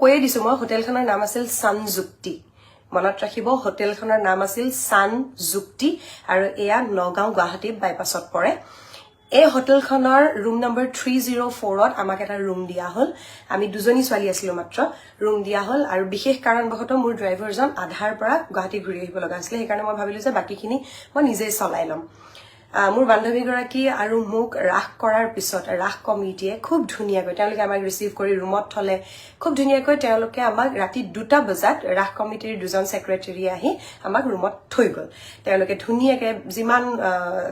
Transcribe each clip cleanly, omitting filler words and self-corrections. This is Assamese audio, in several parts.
কৈয়ে দিছোঁ মই, হোটেলখনৰ নাম আছিল চানযুক্তি। মনত ৰাখিব, হোটেলখনৰ নাম আছিল চানযুক্তি আৰু এয়া নগাঁও গুৱাহাটী বাইপাছত পৰে। এই হোটেলখনৰ ৰুম নম্বৰ 304ত আমাক এটা ৰুম দিয়া হ'ল। আমি দুজনী ছোৱালী আছিলোঁ মাত্ৰ। ৰুম দিয়া হ'ল আৰু বিশেষ কাৰণবশতঃ মোৰ ড্ৰাইভাৰজন আধাৰ পৰা গুৱাহাটী ঘূৰি আহিব লগা হৈছিলে। সেইকাৰণে মই ভাবিলোঁ যে বাকীখিনি মই নিজেই চলাই ল'ম। মোৰ বান্ধৱীগৰাকী আৰু মোক ৰাস কৰাৰ পিছত ৰাস কমিটিয়ে খুব ধুনীয়াকৈ তেওঁলোকে আমাক ৰিচিভ কৰি ৰুমত থলে। খুব ধুনীয়াকৈ তেওঁলোকে আমাক ৰাতি 2টা বজাত ৰাস কমিটিৰ দুজন ছেক্ৰেটেৰী আহি আমাক ৰুমত থৈ গ'ল। তেওঁলোকে ধুনীয়াকৈ যিমান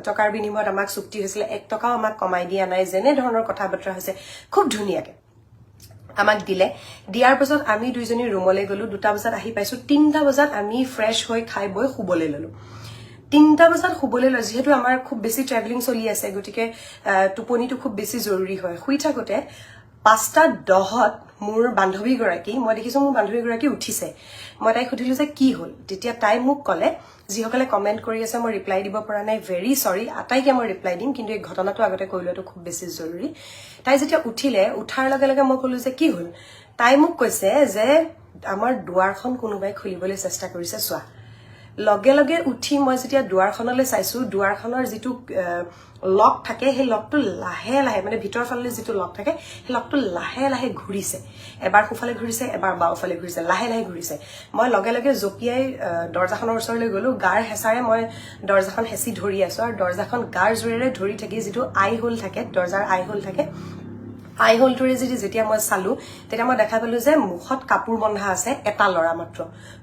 টকাৰ বিনিময়ত আমাক চুক্তি হৈছিলে, 1 টকাও আমাক কমাই দিয়া নাই। যেনেধৰণৰ কথা বতৰা হৈছে, খুব ধুনীয়াকৈ আমাক দিলে। দিয়াৰ পাছত আমি দুইজনী ৰুমলৈ গ'লো। 2টা বজাত আহি পাইছো। 3টা বজাত আমি ফ্ৰেছ হৈ খাই বৈ শুবলৈ ললো। 3টা বজাত শুবলৈ লৈ, যিহেতু আমাৰ খুব বেছি ট্ৰেভেলিং চলি আছে, গতিকে টোপনিটো খুব বেছি জৰুৰী হয়। শুই থাকোঁতে 5টা 10ত মোৰ বান্ধৱীগৰাকী, মই দেখিছোঁ মোৰ বান্ধৱীগৰাকী উঠিছে। মই তাইক সুধিলোঁ যে কি হ'ল? তেতিয়া তাই মোক ক'লে, যিসকলে কমেণ্ট কৰি আছে, মই ৰিপ্লাই দিব পৰা নাই, ভেৰি চৰি, আটাইকে মই ৰিপ্লাই দিম, কিন্তু এই ঘটনাটো আগতে কৈ লোৱাটো খুব বেছি জৰুৰী। তাই যেতিয়া উঠিলে, উঠাৰ লগে লগে মই ক'লো যে কি হ'ল? তাই মোক কৈছে যে আমাৰ দুৱাৰখন কোনোবাই খুলিবলৈ চেষ্টা কৰিছে, চোৱা। লগে লগে উঠি মই যেতিয়া দুৱাৰখনলৈ চাইছো, দুৱাৰখনৰ যিটো লক থাকে, সেই লকটো লাহে লাহে, মানে ভিতৰৰ ফালে যিটো লক থাকে, সেই লকটো লাহে লাহে ঘূৰিছে। এবাৰ সোঁফালে ঘূৰিছে, এবাৰ বাওঁফালে ঘূৰিছে, লাহে লাহে ঘূৰিছে। মই লগে লগে জঁপিয়াই দৰ্জাখনৰ ওচৰলৈ গ'লো। গাৰ হেঁচাৰে মই দৰ্জাখন হেঁচি ধৰি আছো আৰু দৰ্জাখন গাৰ জোৰেৰে ধৰি থাকি যিটো আই হোল থাকে, দৰ্জাৰ আই হোল থাকে, আই হোলটোৰে যেতিয়া মই চালো, তেতিয়া মই দেখা পালো যে মুখত কাপোৰ বন্ধা আছে এটা ল'ৰা মাত্ৰ।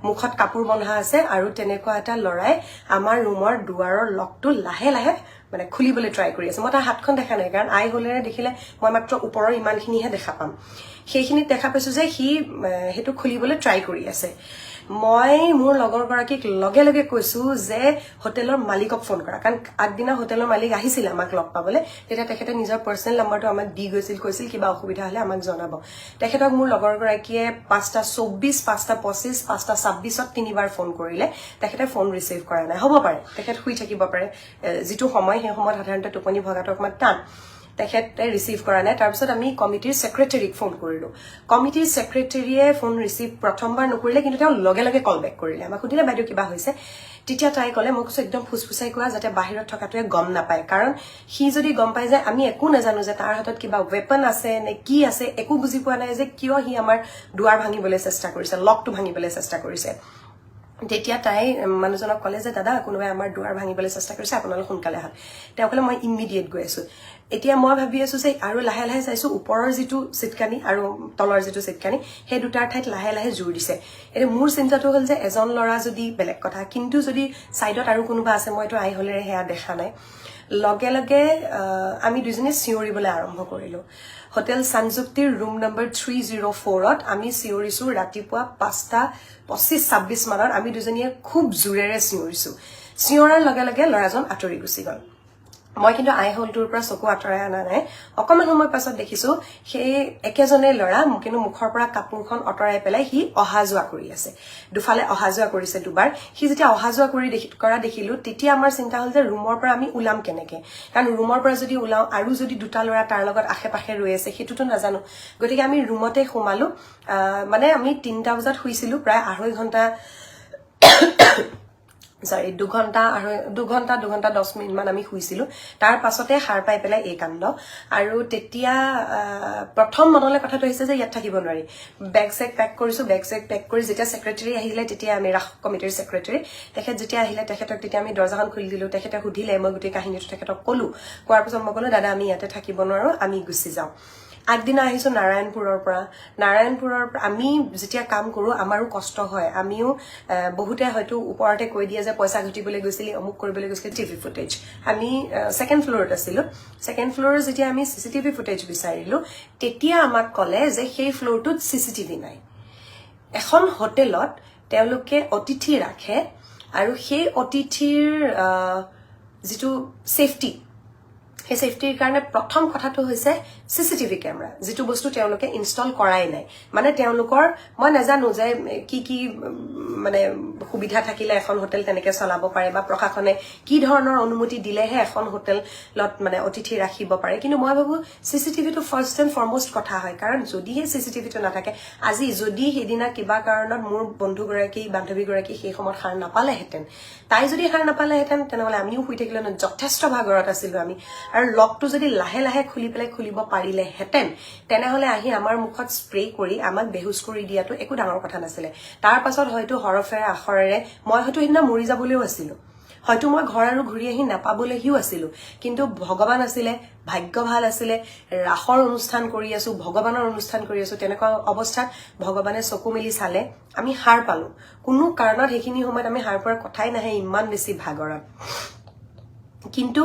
মুখত কাপোৰ বন্ধা আছে আৰু তেনেকুৱা এটা ল'ৰাই আমাৰ ৰুমৰ দুৱাৰৰ লকটো লাহে লাহে মানে খুলিবলৈ ট্ৰাই কৰি আছে। মই তাৰ হাতখন দেখা নাই, কাৰণ আই হোলেৰে দেখিলে মই মাত্ৰ ওপৰৰ ইমানখিনিহে দেখা পাম। সেইখিনিত দেখা পাইছো যে সি সেইটো খুলিবলৈ ট্ৰাই কৰি আছে। মই মোৰ লগৰগৰাকীক লগে লগে কৈছো যে হোটেলৰ মালিকক ফোন কৰা, কাৰণ আগদিনা হোটেলৰ মালিক আহিছিল আমাক লগ পাবলৈ। তেতিয়া তেখেতে নিজৰ পাৰ্চনেল নাম্বাৰটো আমাক দি গৈছিল, কৈছিল কিবা অসুবিধা হ'লে আমাক জনাব। তেখেতক মোৰ লগৰগৰাকীয়ে 5টা 24, 5টা 25, 5টা 26ত তিনিবাৰ ফোন কৰিলে। তেখেতে ফোন ৰিচিভ কৰা নাই। হ'ব পাৰে তেখেত শুই থাকিব পাৰে। যিটো সময়, সেই সময়ত সাধাৰণতে টোপনি ভগাটো অকণমান টান। তেখেতে ৰিচিভ কৰা নাই। তাৰপিছত আমি কমিটিৰ ছেক্ৰেটেৰীক ফোন কৰিলোঁ। কমিটিৰ ছেক্ৰেটেৰীয়ে ফোন ৰিচিভ প্ৰথমবাৰ নকৰিলে, কিন্তু তেওঁ লগে লগে কল বেক কৰিলে। আমাক সুধিলে, বাইদেউ, কিবা হৈছে? তেতিয়া তাই ক'লে, মই কৈছোঁ একদম ফুচফুচাই কোৱা, যাতে বাহিৰত থকাটোৱে গম নাপায়, কাৰণ সি যদি গম পাই যায়, আমি একো নাজানো যে তাৰ হাতত কিবা ৱেপন আছে নে কি আছে, একো বুজি পোৱা নাই যে কিয় সি আমাৰ দুৱাৰ ভাঙিবলৈ চেষ্টা কৰিছে, লকটো ভাঙিবলৈ চেষ্টা কৰিছে। তেতিয়া তাই মানুহজনক ক'লে যে দাদা, কোনোবাই আমাৰ দুৱাৰ ভাঙিবলৈ চেষ্টা কৰিছে, আপোনালোক সোনকালে আহক। তেওঁ ক'লে, মই ইমিডিয়েট গৈ আছো। এতিয়া মই ভাবি আছো যে আৰু লাহে লাহে চাইছো, ওপৰৰ যিটো চিটকানি আৰু তলৰ যিটো চিটকানি, সেই দুটাৰ ঠাইত লাহে লাহে জোৰ দিছে। এতিয়া মোৰ চিন্তাটো হ'ল যে এজন ল'ৰা যদি বেলেগ কথা, কিন্তু যদি ছাইডত আৰু কোনোবা আছে, মইতো আই হলেৰে সেয়া দেখা নাই। লগে লগে আমি দুজনী চিঞৰিবলৈ আৰম্ভ কৰিলো। হোটেল সংযুক্তিৰ ৰুম নম্বৰ 304ত আমি চিঞৰিছো। ৰাতিপুৱা 5টা 25, 26 মানত আমি দুজনীয়ে খুব জোৰেৰে চিঞৰিছো। চিঞৰাৰ লগে লগে ল'ৰাজন আঁতৰি গুচি গ'ল। মই কিন্তু আই হোলটোৰ পৰা চকু আঁতৰাই অনা নাই। অকণমান সময় পাছত দেখিছো সেই একেজনেই ল'ৰা, কিন্তু মুখৰ পৰা কাপোৰখন আঁতৰাই পেলাই সি অহা যোৱা কৰি আছে। দুফালে অহা যোৱা কৰিছে দুবাৰ। সি যেতিয়া অহা যোৱা কৰা দেখিলো, তেতিয়া আমাৰ চিন্তা হ'ল যে ৰুমৰ পৰা আমি ওলাম কেনেকে? কাৰণ ৰুমৰ পৰা যদি ওলাওঁ আৰু যদি দুটা ল'ৰা তাৰ লগত আশে পাশে ৰৈ আছে, সেইটোতো নাজানো। গতিকে আমি ৰুমতে সোমালো। মানে আমি 3টা বজাত শুইছিলো, প্ৰায় আঢ়ৈ ঘণ্টা, চৰি, 2 ঘণ্টা, আঢ়ৈ 2 ঘণ্টা, 2 ঘণ্টা 10 মিনিটমান আমি শুইছিলো। তাৰ পাছতে সাৰ পাই পেলাই এই কাণ্ড। আৰু তেতিয়া প্ৰথম মনলৈ কথাটো আহিছে যে ইয়াত থাকিব নোৱাৰি। বেগ চেগ পেক কৰিছো। বেগ চেগ পেক কৰি যেতিয়া ছেক্ৰেটেৰী আহিলে, তেতিয়া আমি, ৰাস কমিটিৰ ছেক্ৰেটেৰী তেখেত যেতিয়া আহিলে, তেখেতক তেতিয়া আমি দৰ্জাখন খুলি দিলো। তেখেতে সুধিলে, মই গোটেই কাহিনীটো তেখেতক ক'লো। কোৱাৰ পাছত মই ক'লো, দাদা, আমি ইয়াতে থাকিব নোৱাৰো, আমি গুচি যাওঁ। আগদিনা আহিছো নাৰায়ণপুৰৰ পৰা। নাৰায়ণপুৰৰ পৰা আমি যেতিয়া কাম কৰোঁ, আমাৰো কষ্ট হয়। আমিও বহুতে হয়তো ওপৰতে কৈ দিয়ে যে পইচা ঘটিবলৈ গৈছিলি, অমুক কৰিবলৈ গৈছিলি। টিভি ফুটেজ, আমি ছেকেণ্ড ফ্ল'ৰত আছিলোঁ। ছেকেণ্ড ফ্ল'ৰৰ যেতিয়া আমি চিচিটিভি ফুটেজ বিচাৰিলোঁ, তেতিয়া আমাক ক'লে যে সেই ফ্ল'ৰটোত চিচিটিভি নাই। এখন হোটেলত তেওঁলোকে অতিথি ৰাখে আৰু সেই অতিথিৰ যিটো ছেফটি, সেই ছেফটিৰ কাৰণে প্ৰথম কথাটো হৈছে চিচিটিভি কেমেৰা, যিটো বস্তু তেওঁলোকে ইনষ্টল কৰাই নাই। মানে তেওঁলোকৰ মই নাজানো যে কি কি মানে সুবিধা থাকিলে এখন হোটেল তেনেকে চলাব পাৰে বা প্ৰশাসনে কি ধৰণৰ অনুমতি দিলেহে এখন হোটেলত মানে অতিথি ৰাখিব পাৰে। কিন্তু মই ভাবো চিচিটিভিটো ফাৰ্ষ্ট এণ্ড ফৰমষ্ট কথা হয়। কাৰণ যদিহে চিচিটিভিটো নাথাকে, আজি যদি সেইদিনা কিবা কাৰণত মোৰ বন্ধুগৰাকী, বান্ধৱীগৰাকী সেই সময়ত সাৰ নাপালেহেঁতেন, তাই যদি সাৰ নাপালেহেঁতেন, তেনেহ'লে আমিও শুই থাকিলে। যথেষ্ট ভাগৰত আছিলো আমি। আৰু লকটো যদি লাহে লাহে খুলি পেলাই খুলিব পাৰিলেহেঁতেন, তেনেহ'লে আহি আমাৰ মুখত স্প্ৰে কৰি আমাক বেহুচ কৰি দিয়াটো একো ডাঙৰ কথা নাছিলে। তাৰ পাছত হয়তো হৰফেৰে আখৰেৰে মই হয়তো সেইদিনা মৰি যাবলৈও আছিলো, হয়তো মই ঘৰ আৰু ঘূৰি আহি নাপাবলৈও আছিলো। কিন্তু ভগৱান আছিলে, ভাগ্য ভাল আছিলে। ৰাসৰ অনুষ্ঠান কৰি আছো, ভগৱানৰ অনুষ্ঠান কৰি আছো, তেনেকুৱা অৱস্থাত ভগৱানে চকু মেলি চালে, আমি সাৰ পালো। কোনো কাৰণত সেইখিনি সময়ত আমি সাৰ পোৱাৰ কথাই নাহে, ইমান বেছি ভাগৰত। কিন্তু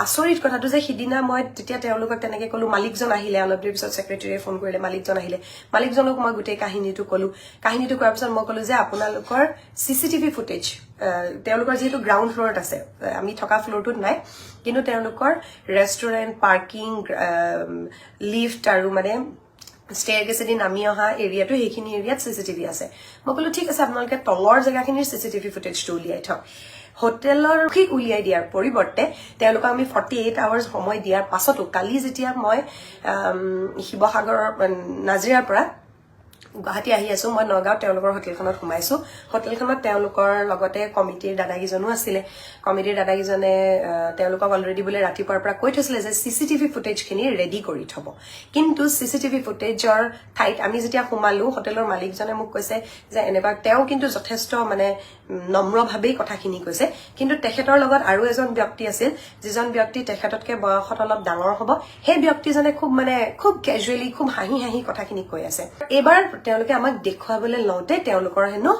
আচৰিত কথাটো যে সিদিনা মই তেতিয়া তেওঁলোকক তেনেকে ক'লো, মালিকজন আহিলে। অলপ দেৰি পিছত ছেক্ৰেটেৰীয়ে ফোন কৰিলে, মালিকজন আহিলে। মালিকজনক মই গোটেই কাহিনীটো ক'লো। কাহিনীটো কোৱাৰ পিছত মই ক'লো যে আপোনালোকৰ চিচিটিভি ফুটেজ, তেওঁলোকৰ যিহেতু গ্ৰাউণ্ড ফ্ল'ৰত আছে, আমি থকা ফ্ল'ৰটোত নাই, কিন্তু তেওঁলোকৰ ৰেষ্টুৰেণ্ট, পাৰ্কিং, লিফ্ট আৰু মানে ষ্টেয়াৰ কেছেদি নামি অহা এৰিয়াটো, সেইখিনি এৰিয়াত চিচিটিভি আছে। মই ক'লো, ঠিক আছে, আপোনালোকে তলৰ জেগাখিনিৰ চিচিটিভি ফুটেজটো উলিয়াই থওক। হোটেলৰ ঠিক উলিয়াই দিয়াৰ পৰিৱৰ্তে তেওঁলোকক আমি 48 আৱাৰ্ছ সময় দিয়াৰ পাছতো কালি যেতিয়া মই শিৱসাগৰৰ নাজিৰাৰ পৰা গুৱাহাটী আহি আছো, মই নগাঁৱত তেওঁলোকৰ হোটেলখনত সোমাইছো। হোটেলখনত তেওঁলোকৰ লগতে কমিটিৰ দাদাকেইজনো আছিলে। কমিটিৰ দাদাকেইজনে তেওঁলোকক অলৰেডি বোলে ৰাতিপুৱাৰ পৰা কৈ থৈছিলে যে চিচিটিভি ফুটেজখিনি ৰেডি কৰি থব। কিন্তু চিচিটিভি ফুটেজৰ ঠাইত আমি যেতিয়া সোমালো, হোটেলৰ মালিকজনে মোক কৈছে যে এনেকুৱা, তেওঁ কিন্তু যথেষ্ট মানে নম্ৰভাৱেই কথাখিনি কৈছে। কিন্তু তেখেতৰ লগত আৰু এজন ব্যক্তি আছিল, যিজন ব্যক্তি তেখেততকৈ বয়সত অলপ ডাঙৰ হ'ব। সেই ব্যক্তিজনে খুব মানে খুব কেজুৱেলি, খুব হাঁহি হাঁহি কথাখিনি কৈ আছে। এইবাৰ তেওঁলোকে আমাক দেখুৱাবলৈ লওঁতে তেওঁলোকৰ হেনো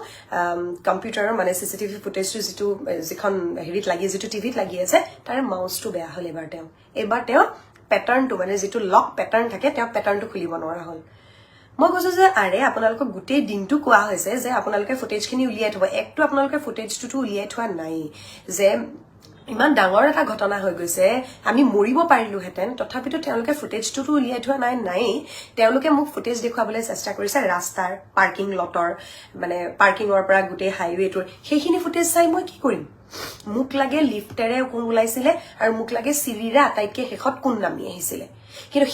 কম্পিউটাৰৰ মানে চিচিটিভি ফুটেজটো যিটো যিখন হেৰিত লাগি, যিটো টিভিত লাগি আছে, তাৰ মাউচটো বেয়া হ'ল। এইবাৰ তেওঁ পেটাৰ্ণটো, মানে যিটো লক পেটাৰ্ণ থাকে, তেওঁ পেটাৰ্ণটো খুলিব নোৱাৰা হ'ল। মই কৈছো যে আৰে, আপোনালোকক গোটেই দিনটো কোৱা হৈছে যে আপোনালোকে ফুটেজখিনি উলিয়াই থব। একটো আপোনালোকে ফুটেজটোতো উলিয়াই থোৱা নাই যে ইমান ডাঙৰ এটা ঘটনা হৈ গৈছে, আমি মৰিব পাৰিলোহেঁতেন, তথাপিতো তেওঁলোকে ফুটেজটোতো উলিয়াই থোৱা নাই। নায়েই, তেওঁলোকে মোক ফুটেজ দেখুৱাবলৈ চেষ্টা কৰিছে ৰাস্তাৰ পাৰ্কিং লটৰ, মানে পাৰ্কিঙৰ পৰা গোটেই হাইৱেটোৰ। সেইখিনি ফুটেজ চাই মই কি কৰিম? মোক লাগে লিফ্টেৰে কোন ওলাইছিলে আৰু মোক লাগে চিৰিৰে আটাইতকৈ শেষত কোন নামি আহিছিলে। কিন্তু